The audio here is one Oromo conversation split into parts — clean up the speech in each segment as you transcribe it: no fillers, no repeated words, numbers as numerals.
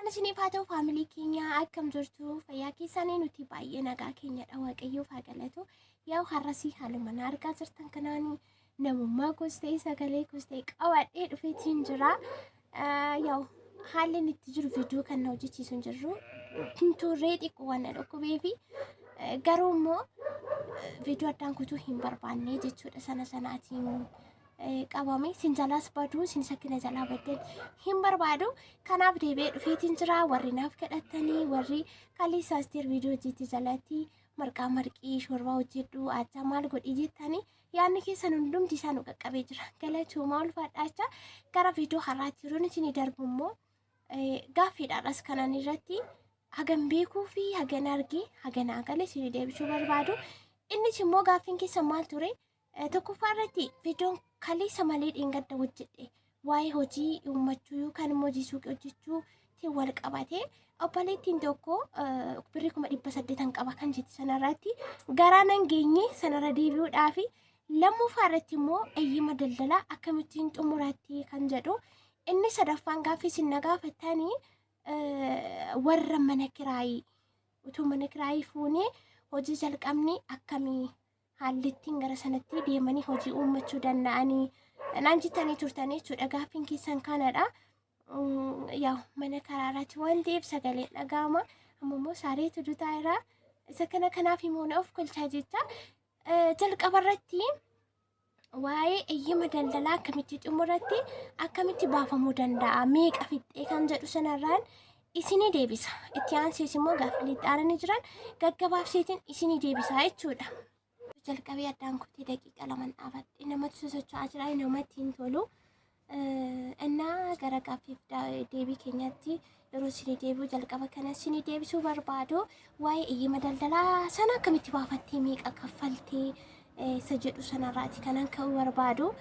Isiniif haa ta'u faamilii keenya, akkam jirtu? Fayyaa keessanii? Nuti baay'ee nagaa keenyadha, Waaqayyoof haa galatu. Yaa har'asii haaluma na argaa jirtan kanaanii namummaa koos ta'e sagalee koos ta'e qabadhee dhufeetiin jira. Yaa haalli inni itti jiru viidiyoo kan na hojjechiisu hin jirru. Turree xiqqoo waan na dhukkubee fi garuu immoo viidiyoo addaan kutuu hin barbaanne jechuudha, sana sanaatiin qabame sin jalaas baduu sin sakkina jalaa baddan hin barbaadu. Kanaaf deebi'ee dhufeetiin jira. Warri naaf kadhattanii, warri kaleessa Asteer viidiyoo hojjetti jalatti marqaa marqii, shorbaa hojjedhu, achaa maal godhi jettanii yaadni keessan hundumti isaa nu qaqqabee jira. Galatooma, ulfaadhaa. Gara viidiyoo har'aatti yeroo isin darbu immoo gaaffiidhaadhas kanan irratti hagan beekuu fi hagan argee hagan agale isin deebisuu barbaadu. Innis immoo gaaffiin keessan maal ture? Tokkoffaa irratti viidiyoon kaleessa malee dheengadda hojjedhe waa'ee hojii uummachuu yookaan immoo hojii suuqii hojjechuutiin wal qabate, obboleettiin tokko birrii 800,000 qaba kan jetti sanarratti garaa nan geenye, sanarra deebi'uudhaa fi lammaffaa irratti immoo eeyyama daldalaa akkamittiin xumuratti kan jedhu, inni sadaffaan gaaffii isin na gaafattanii warra mana kiraayii utuu mana kiraayii fuunee hojii jalqabni akkamii, haalli ittiin gara sanatti deemanii hojii uummachuu danda'anii naan jettanii turtanii jechuudha. Gaaffiin keessan kanadha. Yaa mana karaarratti waan ta'eef sagaleen dhaga'ama. Amma immoo saareetu dutaa jira. Isa kana kanaaf immoo na of kolchaa jecha. Jalqaba irratti waa'ee eeyyama daldalaa akkamitti xumuratti, akkamitti baafamuu danda'a, meeqa fixxee kan jedhu sanarraan isinii deebisa. Itti aansees immoo gaaffilee itti aananii jiran gaggabaabseetiin isinii deebisa jechuudha. Jalqabee addaan kutee daqiiqa 2 dhaabadhe, namatti sosocho'aa jira, namatti hin tolu. Innaa gara gaaffiif deebii keenyatti yeroo isinii deebi'u, jalqaba kana isinii deebisuu barbaadu waa'ee eeyyama daldalaa sana akkamitti baafattee, meeqa kaffaltee isa jedhu sanarraati kanan ka'uu barbaadu,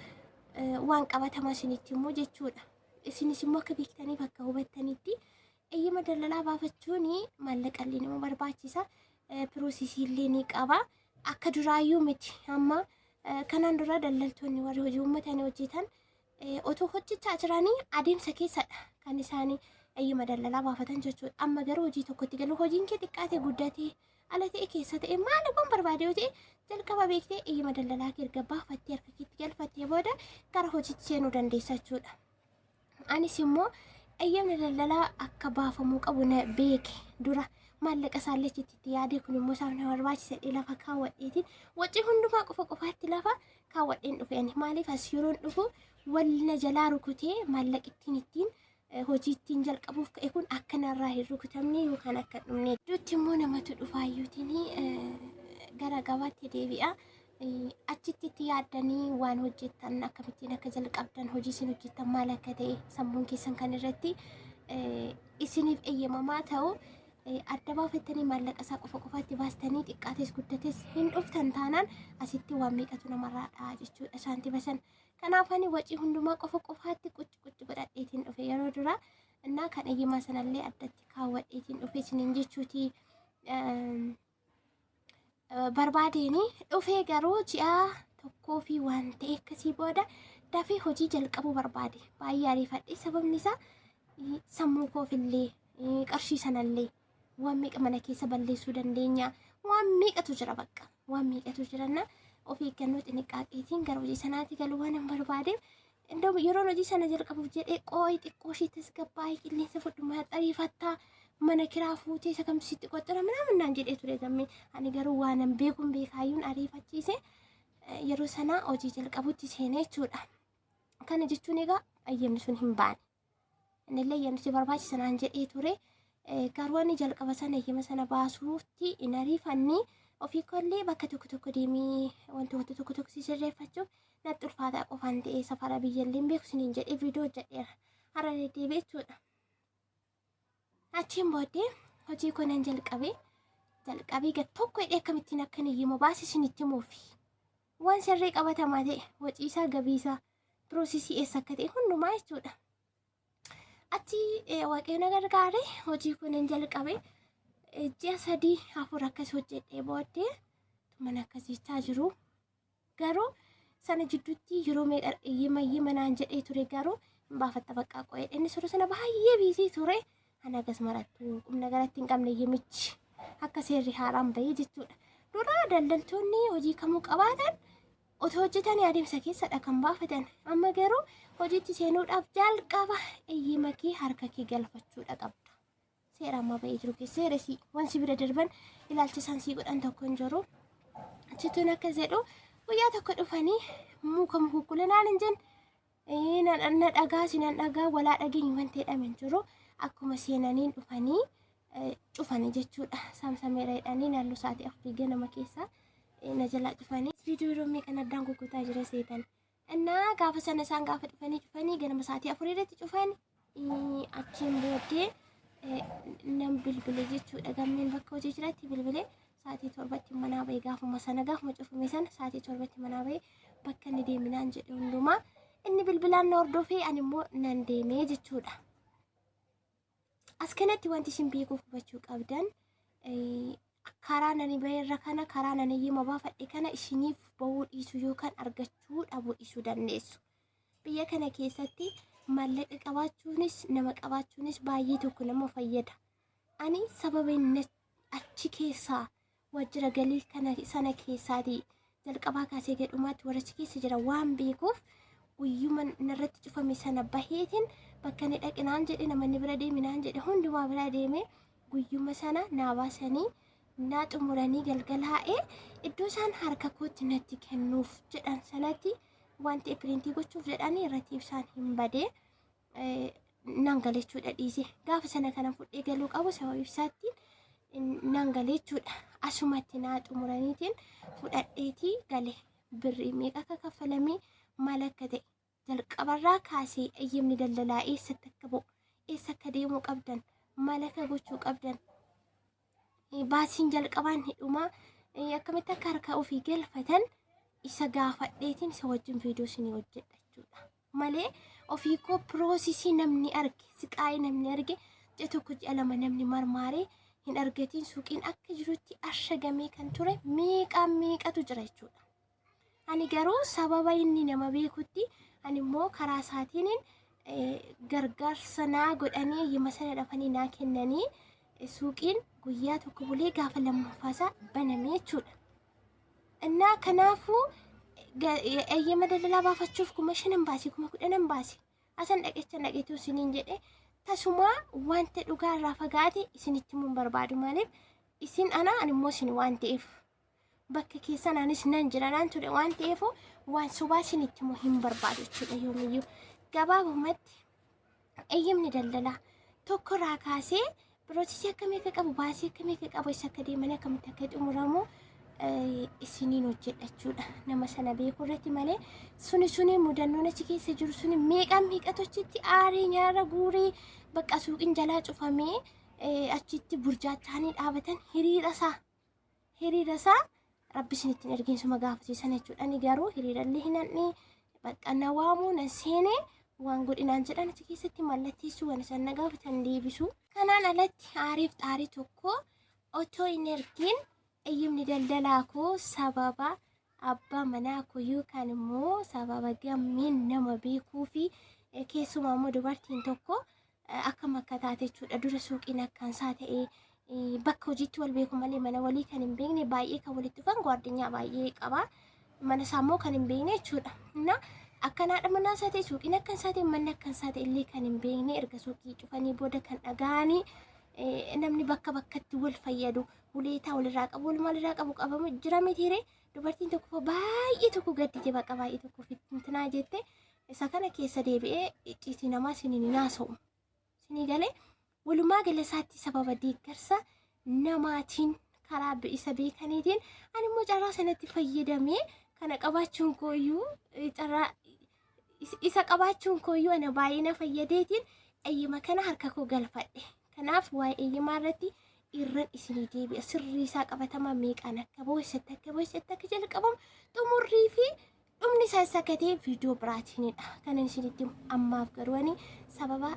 waan qabatamaa isinitti immoo jechuudha. Isinis immoo akka beektaniif akka hubattanitti eeyyama daldalaa baafachuun maallaqa illee nama barbaachisa. Piroosesii illee ni qaba. Akka duraayyuu miti amma. Kanaan dura daldaltoonni warri hojii uummatanii hojjetan otoo hojjechaa jiranii adeemsa keessadha kan isaanii eeyyama daldalaa baafatan jechuudha. Amma garuu hojii tokkotti galu, hojiin kee xiqqaate guddatee, ala ta'e keessa ta'e, maal waan barbaade yoo ta'e, jalqaba beektee eeyyama daldalaa kee erga baafattee harka keetti galfattee booda gara hojiitti seenuu dandeessa jechuudha. Anis immoo eeyyamni daldalaa akka baafamuu qabu na beeke dura maallaqa isaallee achitti itti yaadee, kun immoo isaaf na barbaachisa jedhee lafa kaawwadheetiin wacii hundumaa qofa qofaatti lafa kaawwadheen dhufe. Ani maaliif as yeroon dhufu walna jalaa rukutee maallaqa ittiin ittiin hojii ittiin jalqabuuf ka'e kun akka narraa hin rukutamne yookaan akka hin dhumne. Iddootti immoo namatu dhufaayyuutiin gara gabaatti deebi'a. Achitti itti yaaddanii waan hojjettan akkamittiin akka jalqabdan, hojii isin hojjettan maal akka ta'e, sammuun keessan kan irratti isiniif eeyyamamaa ta'u adda baafattanii maallaqa isaa qofa qofaatti baastanii xiqqaates guddates hin dhuftan taanaan asitti waan meeqatu namarraa dha'a jechuudha saantima sana. Kanaaf ani wacii hundumaa qofa qofaatti qucci qucci godhadheetiin dhufe yeroo dura, innaa kan eeyyamaa sanallee addatti kaawwadheetiin dhufe isiniin jechuuti. Barbaadeeni dhufee garuu ji'a tokkoo fi waan ta'e akkasii booda dafee hojii jalqabuu barbaade. Baay'ee ariifadhe, sababni isaa sammuu koofillee qarshii sanallee waan meeqa mana keessa balleessuu dandeenya, waan meeqatu jira, bakka waan meeqatu jiranna of eeggannoo xiniqqaaqeetiin gara hojii sanaatti galuu waan hin barbaadeef, እንደውም yeroon hojii sana jalqabuuf jedhee qooyi xiqqoo ishee tasgabbaa'ee qilleensa fudhu, ariifattaa mana kiraa fuutee isa kamtu sitti qoxxira ምናምን naan jedhee ture gammee. Ani garuu waan an beekuun beekaayyuun ariifachiise yeroo sana hojii jalqabutti seenee jechuudha. Kana jechuun egaa eeyyamni sun hin baane. Innillee eeyyamni si barbaachisa naan jedhee ture. Garuu ani jalqaba sana eeyyama sana baasuutti hin ariifanne, ofii kollee bakka tokko tokko deemee wantoota tokko tokko si sirreeffachuuf natti ulfaataa qofaan ta'ee, safara biyyallee hin beeku isiniin jedhee viidiyoo hojjedheera. Har'a deddeebi'e jechuudha. Achiin booddee hojii koo nan jalqabe. Jalqabee gad tokko hidhee akkamittiin akkan eeyyama baase isinitti himuufi. Waan sirrii qabatamaa ta'e, waciisaa, gabiisaa, piroosesii eessa akka ta'e hundumaa jechuudha. Achi Waaqayyo na gargaare, hojii koo nan jalqabe. Ji'a 3 4 akkas hojjedhee booddee mana akkas jechaa jiru. Garuu sana jidduutti yeroo meeqa eeyyama eeyyama naan jedhee ture, garuu hin baafatta baqqaa qo'ee. Inni yeroo sana baay'ee busy ture. Ana gas marattu qubna garatti hin qabne eeyyamichi akka seerri haaraan bahee jechuudha. Dura daldaltoonni hojii kamuu qabaatan otoo hojjetanii adeemsa keessadha kan baafatan. Amma garuu hojiitti seenuudhaaf jalqaba eeyyama kee harka kee galfachuudha qabda. Seera amma bahee jiru keessa seera si wansi bira darban ilaalcha isaan sii godhan tokko hin jiru. Achittuun akka jedhu guyyaa tokko dhufanii muka mukukkulinaan hin jenne, na dhagaa si nan dhagaa walaa dhageenyu wanti jedhame hin jiru. Akkuma seenaniin dhufanii cufanii jechuudha. Saamsameera jedhanii naannoo sa'aatii 4 ganama keessa na jalaa cufanii. Viidiyoo yeroo meeqan addaan kukkutaa jira seetan. Innaa gaafa sana isaan gaafa dhufanii cufanii ganama sa'aatii 4 irratti cufan, achiin booddee nan bilbile jechuudha. Gammeen bakka hojii jiratti bilbile, sa'aatii 7tti manaa bahee, gaafuma sana gaafuma cufame sana sa'aatii 7tti manaa bahee bakka inni deeminaan jedhe hundumaa inni bilbilaan na hordofee, ani immoo nan deemee jechuudha. As kanatti wanti isin beekuuf hubachuu qabdan, karaa nani baheerra kana, karaa nani eeyyama baafadhe kana isiniif bahuu dhiisuu yookaan argachuu dhabuu dhiisuu dandeessu. Biyya kana keessatti maallaqa qabaachuunis nama qabaachuunis baay'ee tokko nama fayyada. Ani sababa inni achi keessaa waajjira galii kana sana keessaatii jalqabaa kaasee gadhumaatti warra achi keessa jira waan beekuuf, guyyuma narratti cufame sana baheetiin bakka inni dhaqinaan jedhe, namanni bira deeminaan jedhe hundumaa bira deeme, guyyuma sana naa baasanii naa xumuranii galgalaa'ee iddoo isaan harka kootti natti kennuuf jedhan sanatti wanti piriintii gochuuf jedhanii irratti ibsaan hin badee nan galechuudha dhiise. Gaafa sana kana fudhee galuu qabu sababa ibsaatti nan galechuudha. Asumatti naa xumuraniitiin fudhadheetii gale. Birrii meeqa akka kaffalamee, maal akka ta'e, jalqabarraa kaasee eeyyamni daldalaa eessatti akka bu'u, eessa akka deemuu qabdan, maal akka gochuu qabdan, baasiin jalqabaan hidhumaa akkamitti akka harka ofii galfatan isa gaafadheetiin isa wajjin viidiyoo isinii hojjedha jechuudha. Malee ofii koo piroosisii namni arge, siqaayii namni arge, ji'a 1 ji'a 2 namni marmaaree hin argatiin suuqiin akka jirutti ashagamee kan ture meeqaan meeqatu jira jechuudha. Ani garuu sababa inni nama beekutti, ani immoo karaa isaatiin gargaarsa naa godhanii eeyyama sana dhafanii naa kennanii, suuqiin guyyaa tokko bulee gaafa lammaffaasaa baname jechuudha. Innaa kanaafuu eeyyama daldalaa baafachuuf 5,000 baase, 10,000 baase. Asan dhaqecha dhaqeetu isiniin jedhe, tasumaa wanta dhugaa irraa fagaate isinitti himuun barbaadu. Maaliif isin ana, ani immoo isin waan ta'eef, bakka keessan anis nan jira naan ture waan ta'eef, waan sobaa isinitti himuu hin barbaadu jechuudha yoomiyyuu. Gabaabumatti eeyyamni daldalaa tokkorraa kaasee piroosesii akkamii akka qabu, baasii akkamii akka qabu, eessa akka deemanii, akkamitti akka xumuramu isiniin hojjedha jechuudha. Nama sana beekuu irratti malee suni suni mudannoon achi keessa jiru suni meeqaan meeqatu achitti aaree nyaara guuree bakka suuqiin jalaa cufamee achitti burjaachaanii dhaabatan, hiriira isaa rabbi isinitti hin erginsuma gaafasiisan jechuudha. Ani garuu hiriirallee hin hanne, bakka na waamuu nan seenee waan godhinaan jedhan achi keessatti mallatteessuu, waan isaan na gaafatan deebisu. Kanaan alatti aariif xaarii tokko otoo hin ergin eeyyamni daldalaa koo sababa abbaa manaa koo yookaan immoo sababa gammeen nama beekuu fi keessumaa immoo dubartiin tokko akkam akka taate jechuudha. Dura suuqiin akkansaa ta'ee bakka hojiitti wal beeku malee mana walii kan hin beekne, baay'ee kan walitti dhufan, gwaardinyaa baay'ee qaba. Mana isaa immoo kan hin beekne jechuudha. Na akkan haadha manaa isaa ta'e, suuqiin akka isaa ta'e, manni akka isaa ta'e illee kan hin beekne, erga suuqii cufanii booda kan dhaga'anii, namni bakka bakkatti wal fayyadu uleetaa walirraa qabu, wal maalirraa qabu qabamu jira mitiire. Dubartiin tokko baay'ee tokko gaddite, bakka baay'ee tokko fitinaa jette. Isa kana keessa deebi'ee icciitii namaa isiniin hin haasa'u. Isinii galee, walumaa gala isaatti sababa deeggarsa namaatiin karaa isa beekaniitiin, ani immoo carraa sanatti fayyadamee kana qabaachuun kooyyuu, carraa isa qabaachuun kooyyuu ana baay'ee na fayyadeetiin eeyyama kana harka koo galfadhe. Kanaaf waa'ee eeyyamaa irratti irran isinii deebi'a. Sirrii isaa qabatamaa meeqaan akka bahu, eessatti akka bahu, eessatti akka jalqabamu, xumurrii fi dhumni isaa eessa akka ta'e viidiyoo biraatiinidha. Kanan isinitti himu ammaaf garuu ani sababa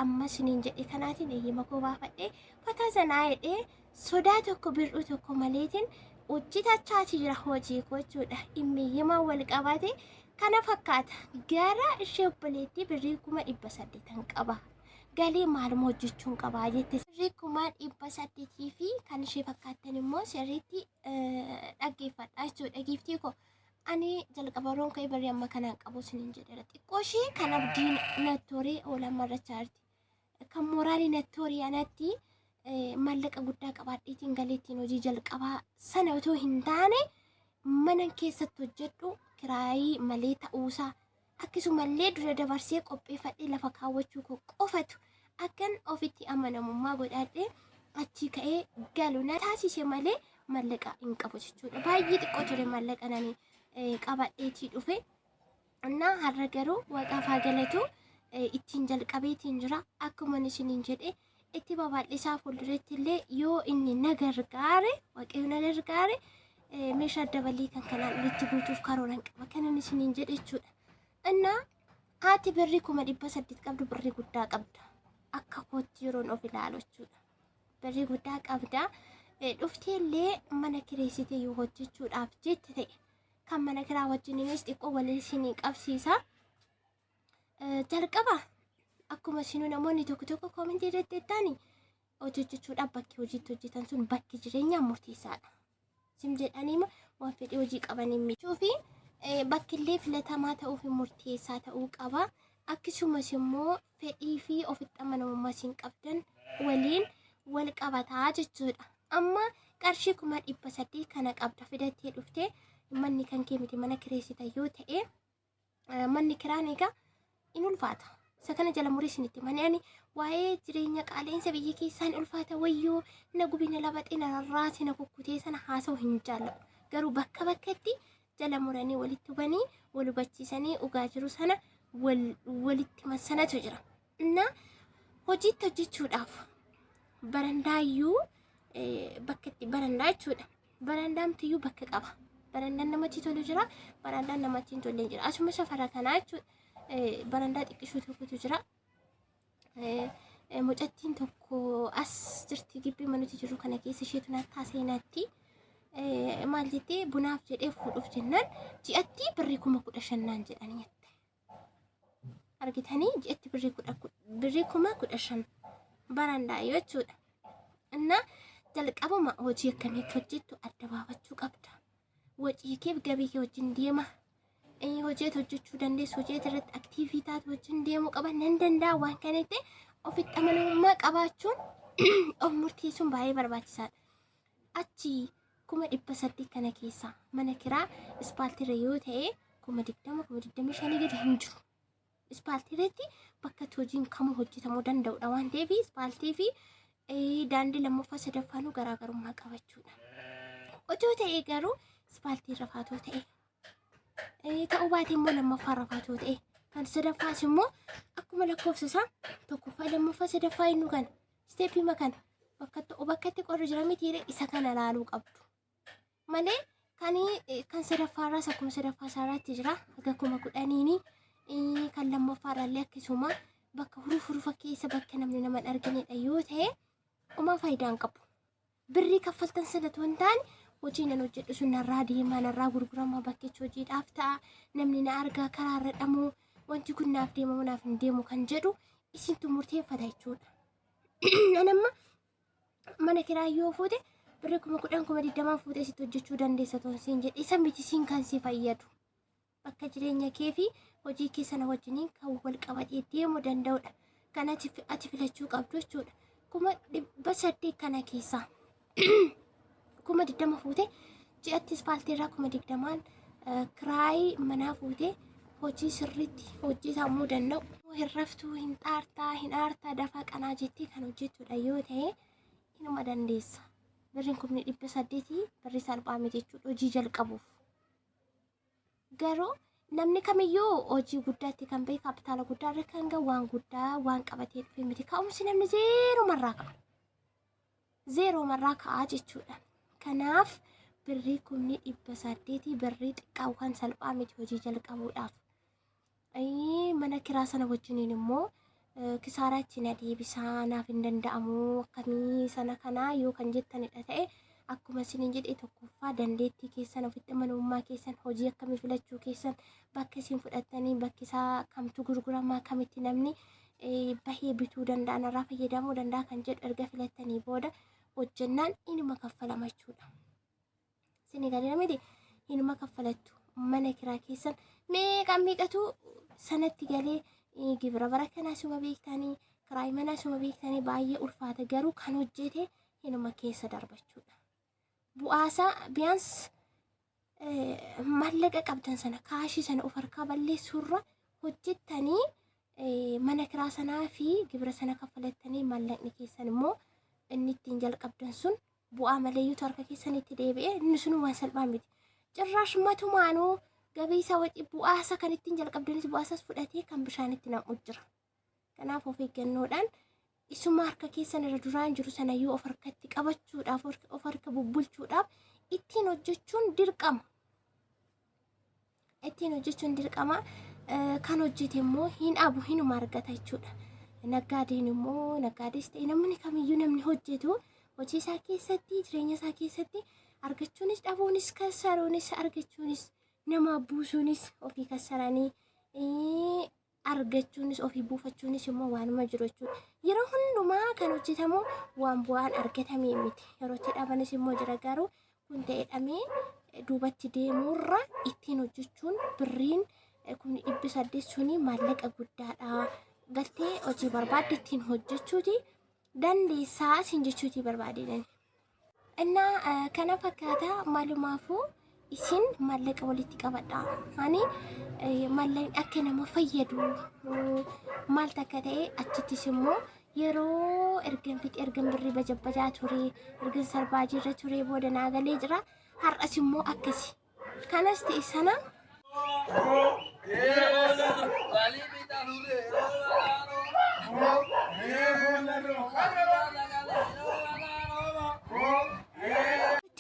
amma isiniin jedhe kanaatiin eeyyama koo baafadhee fataa sanaa jedhee sodaa tokko bir'uu tokko maleetiin hojjetachaati jira hojii koo jechuudha. Dhimmi eeyyamaan wal qabate kana fakkaata. Gara ishee obboleettii birrii 800,000 qaba. Galee maaluma hojjechuun qabaa jette. Birrii 800,000 fi kan ishee fakkaattan immoo sirriitti dhaggeeffadha jechuudha giiftii koo. Ani jalqaba yeroon ka'e birrii amma kanaan qabu isiniin jedheera. Xiqqoo ishee kan abdii natti horee oolan marrachaa jirti. Kan mooraalii natti horee anatti maallaqa guddaa qabaadheetiin galeettiin hojii jalqabaa sana otoo hin taane mana keessatti hojjedhu kiraayii malee ta'uusaa akkasumallee dura dabarsee qopheeffadhee lafa kaawwachuu koo qofatu akkan ofitti amanamummaa godhadhee achii ka'ee galu na taasise malee maallaqa hin qabu jechuudha. Baay'ee xiqqoo ture maallaqa nani qabadheetii dhufe. Innaa har'a garuu waaqaaf haa galatu ittiin jalqabeetiin jira. Akkuma isiniin jedhe itti babal'isaa fuulduratti illee yoo inni na gargaare waaqayyo na gargaare meeshaa dabalii kan kanaan olitti guutuuf karooran qaba kanan isiniin jedhe jechuudha. Innaa haati birrii 800,000 qabdu birrii guddaa qabda. Akka kootti yeroon of ilaalu jechuudha. Birrii guddaa qabda. Dhuftee illee mana kireessitee yoo hojjechuudhaaf jette ta'e kan mana kiraa wajjiniinis xiqqoo wal isinii qabsiisa. Jalqaba akkuma isinuu namoonni tokko tokko koomentii irratti jettani hojii hojjechuudhaaf bakki hojiitti hojjetan sun bakki jireenyaa murteessaadha. Sim jedhanii waan fedhii hojii qabaniin michuu fi bakkillee filatamaa ta'uu fi murteessaa ta'uu qaba. Akkasumas immoo fedhii fi ofitti amanamummaa isin qabdan waliin wal qabataa jechuudha. Amma qarshii 800,000 kana qabda fidattee dhuftee manni kan kee miti mana kireessita yoo ta'e manni kiraan egaa in ulfaata. Isa kana jala muree isinitti mani ani waa'ee jireenya qaala'insa biyya keessaa in ulfaata wayyoo na gubina labaxee na rarraase na kukkutee sana haasa'u hin jaalladhu. Garuu bakka bakkatti jala muranii walitti hubanii wal hubachiisanii dhugaa jiru sana wal walitti himan sanatu jira. Innaa hojiitti hojjechuudhaaf barandaayyuu bakka itti barandaa jechuudha. Barandaamtiyyuu bakka qaba. Barandaan namatti tolu jira, barandaan namatti hin tolle jira. Asuma safara kanaa jechuudha. Barandaa xiqqishuu tokkotu jira. Mucattiin tokko as jirti gibbii manuti jiru kana keessa isheetu nattaa seenatti. Maal jettee bunaaf jedhee fuudhuuf jennaan ji'atti birrii 15,000 naan jedhanii jette. Argitanii ji'atti birrii 15,000 barandaa jechuudha. Innaa jalqabuma hojii akkamitti hojjettu adda baafachuu qabda. Wacii keef gabii kee wajjin deema. Hojii ati hojjechuu dandeessu hojii ati irratti aktiivii taatu wajjin deemuu qaba. Nan danda'a waan kana ta'e ofitti amanamummaa qabaachuun of murteessuun baay'ee barbaachisaadha. Achi 800,000 kana keessaa mana kiraa ispaaltiirra yoo ta'e 20,000 25,000 gadi hin jiru. Ispaaltii irratti bakka itti hojiin kamuu hojjetamuu danda'udha waan ta'eef ispaaltii fi daandii lammaffaa sadaffaanuu garaagarummaa qabachuudha. Otoo ta'ee garuu ispaaltii irra faatoo ta'e ta'uu baate immoo lammaffaa irra faatoo ta'e kan sadaffaas immoo akkuma lakkoofsa isaa tokkoffaa lammaffaa sadaffaa inni kana isteeppii kana bakka ta'u bakka itti qorru jira miti isa kana laaluu qabdu. Malee kan kan sadaffaarraas akkuma sadaffaa isaarraatti jira haga 10,000 kan lammaffaarraallee akkasuma bakka hurufa hurufa keessa bakka namni nama hin arginedha yoo ta'e homaa faayidaa hin qabu. Birrii kaffaltan sana otoo hin taane hojii nan hojjedhu sun narraa deemaa narraa gurguramaa bakkichi hojiidhaaf ta'a namni na argaa karaarra dhamuu wanti kun naaf deemamu naaf hin deemu kan jedhu isintu murteeffata jechuudha. An amma mana kiraa yoo fuute birrii 10,000 20,000 fuutee sitti hojjechuu dandeessa toon siin jedhe isa miti siin kan si fayyadu bakka jireenya kee fi hojii kee sana wajjiniin kan wal qabatee deemuu danda'udha. Kan ati filachuu qabdu jechuudha. 800,000 kana keessaa 20,000 fuute ji'atti ispaaltii irraa 20,000 kiraayii manaa fuute hojii sirriitti hojjetamuu danda'u. Hin raftuu, hin xaartaa, hin aartaa, dafaa qanaa jettee kan hojjettudha yoo ta'e inuma dandeessa. Birriin 800,000 birrii salphaa miti jechuudha hojii jalqabuuf. Garuu namni kamiyyuu hojii guddaatti kan bahe kaapitaala guddaa irra kan gahu waan guddaa waan qabatee dhufe miti. Ka'umsi namni zeeromarraa ka'a. Zeeroomarraa ka'a jechuudha. Kanaaf birrii 800,000 birrii xiqqaa yookaan salphaa miti hojii jalqabuudhaaf. Mana kiraa sana wajjiniin immoo kisaaraa itti na deebisaa naaf hin danda'amu akkamii sana kanaa yoo kan jettanidha ta'e akkuma isiniin jedhe tokkoffaa dandeettii keessan ofitti amanamummaa keessan hojii akkamii filachuu keessan bakka isin fudhattanii bakki isaa kamtu gurguramaa kamitti namni Bahee bituu danda'a, narraa fayyadamuu danda'a kan jedhu erga filattanii booda hojjennaan inuma kaffalama jechuudha. Isin galeera miti? Inuma kaffalattu. Mana kiraa keessan meeqa meeqatu sanatti galee, gibira bara kanaa suma beektanii, kiraa manaa suma beektanii, baay'ee ulfaata. Garuu kan hojjete inuma keessa darbachuudha. Bu'aasaa biyaans maallaqa qabdan sana, kaashii sana of harkaa balleessuurra, hojjettanii mana kiraa sanaa fi gibira sana kaffalattanii, maallaqni keessan immoo inni ittiin jalqabdan sun bu'aa maleeyyuutu harka keessanitti deebi'e, inni sun waan salphaa miti. Cirraash matumaanuu gabii isaa wacii bu'aasa kan ittiin jalqabdanis bu'aasaas fudhatee kan bishaanitti nam'u jira. Kanaaf of eeggannoodhaan isuma harka keessan irra duraan jiru sanayyuu of harkatti qabachuudhaaf, of harka bubbulchuudhaaf ittiin hojjechuun dirqama. Ittiin hojjechuun dirqama. Kan hojjete immoo hin dhabu, hinuma argata jechuudha. Naggaadeen immoo naggaadees ta'e namni kamiyyuu, namni hojjetu hojii isaa keessatti, jireenya isaa keessatti argachuunis dhabuunis, kassaruunis argachuunis, nama buusuunis, ofii kassaranii argachuunis ofii buufachuunis immoo waanuma jiru jechuudha. Yeroo hundumaa kan hojjetamu waan bu'aan argatame miti. Yeroo itti dhabanis immoo jira, garuu kun ta'e dhamee duubatti deemuurra ittiin hojjechuun, birriin kun 800 suni maallaqa guddaadha. Galtee hojii barbaadde ittiin hojjechuuti dandeessaa isin jechuuti barbaadeen. Innaa kana fakkaata. Maalumaafuu isin maallaqa walitti qabadha. Ani maallaqni akka nama fayyadu maal takka ta'e, achittis immoo yeroo ergan fixe, ergan birrii bajabbajaa ture, ergan sarbaajiirra ture booda naa galee jira. Har'as immoo akkasi. Kanas ta'e sana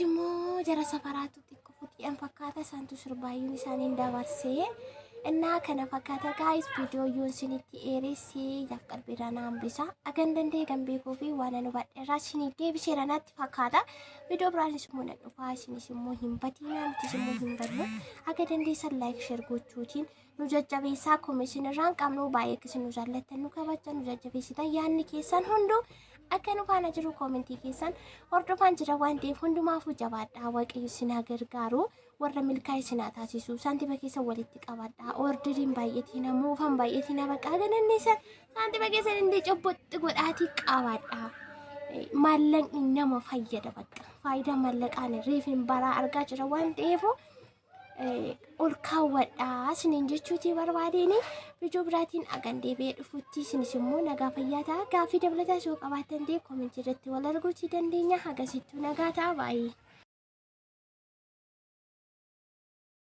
immoo jara safaraatu xiqqoo fuudhan fakkaata, isaantu sirbaayyuun isaaniin dabarsee. Innaa kana fakkaata guys, viidiyoo yoon isinitti dheeressee yaaf qalbiirraa na hambisa. Agan danda'e kan beekuu fi waan ani hubadheerraa isinii deebiseera natti fakkaata. Viidiyoo biraanis immoo nan dhufaa, isinis immoo hin batiinaa, nutis immoo hin badnu. Akka dandeessan like, share gochuutiin nu jajjabeessaa. Koomeessin irraan qabnu baay'ee akkasiin nu jaallattan, nu kabajjan, nu jajjabeessitan, yaadni keessan hunduu akka nu faana jiru koomentii keessan hordofaan jira waan ta'eef, hundumaafuu jabaadhaa. Waaqayyo isin haa gargaaru, warra milkaa'e isin haa taasisu. Saantima keessa walitti qabadhaa. Orderiin baay'atiin, moofan baay'atiin, bakka gananneessan saantima keessan inni cobboxxi godhaatii qabadhaa. Maallaqni nama fayyada, bakka faayidaa maallaqaan reefin baraa argaa jira waan ta'eef, ol kaawwadhaa isiniin jechuutii barbaadeen. Viidiyoo biraatiin agan deebi'ee dhufutti isinis immoo nagaa fayyaa ta'a. Gaaffii dabalataa yoo qabaattan ta'e koomentii irratti wal arguutii dandeenya. Hagasittuu nagaa ta'a, baay'ee.